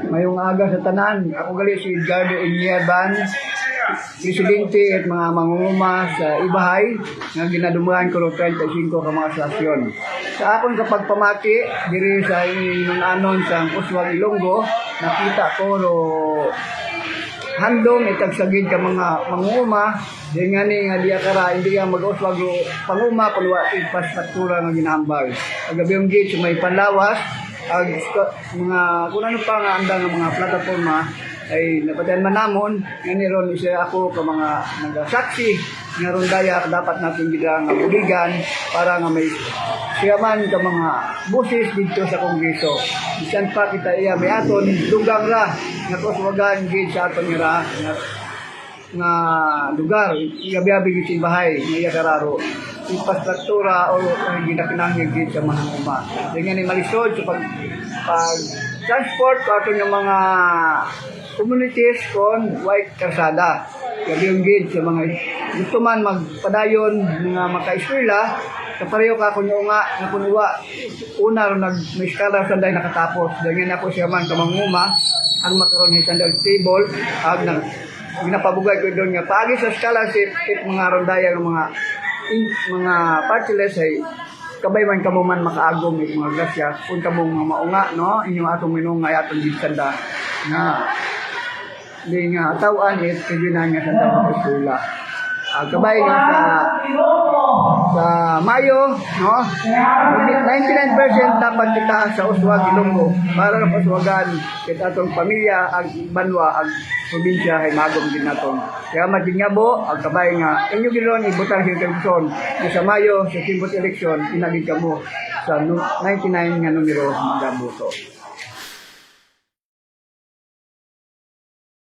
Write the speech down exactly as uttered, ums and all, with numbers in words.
Mayong aga sa tanan. Ako gali si Edgardo Inyaban, presidente at mga mangunguma sa Ibahay nga ginadumahan ko ro treinta y cinco ka mga stasyon. Sa akon sa pagpamati diri sa inun-anon sang Uswag Ilonggo, nakita ko ro handom itagsagid ka mga mangunguma. Di nga ni nga diya kara, hindi nga mag-uswag ro panguma kung wa infrastruktura nga ginahambal. Ang gabi yung gate sa may panlawas, ang mga kung ano pa nga andang nga mga plataporma ay napatian man namon. Ngani ron isa ako ka mga nagasaksi nga ron daya dapat natin gid nga buligan para nga may siya man ka mga busis dito sa Kongreso. Bisan pa kita iya may aton, dugang ra nga kauswagan gid sa aton nga, nga, nga lugar, gabi-gabi gid sa Ibahay, nga iya kararo. Infrastruktura o ang ginakinahanglan gid sa mga uma. Di nga ni malisod sa pag, pag transport ko ato nga mga communities kon way karsada. Gabi yung gid sa mga gusto man magpadayon nga makaeskwela, kapareho ka kung nga nga kung wa una ro nag may scholar sanday nakatapos. Ganyan ako siya man kamanguma ang makaroon ng sanday stable ang nag ginapabugay ko doon nga paagi sa scholarship it mga rondaya ng mga in, mga party list ay kabay man kamo man makaagom it mga grasya kung kamo mga maunga no inyong atong minungay atong ginsanda nga di nga tawaan it kaginan nga sanda ng eskwela. Ah, kabay nga sa sa Mayo, no? Ninety-nine percent dapat kita sa Uswag Ilonggo para sa Uswagan kit atong pamilya, ang banwa, ang probinsya ay magom din naton. Kaya maging nga mo, ang kabay nga inyo ginoon ibutang sa eleksyon na sa Mayo sa timbot eleksyon, inagin ka mo sa nu- ninety-nine nga numero magaboto.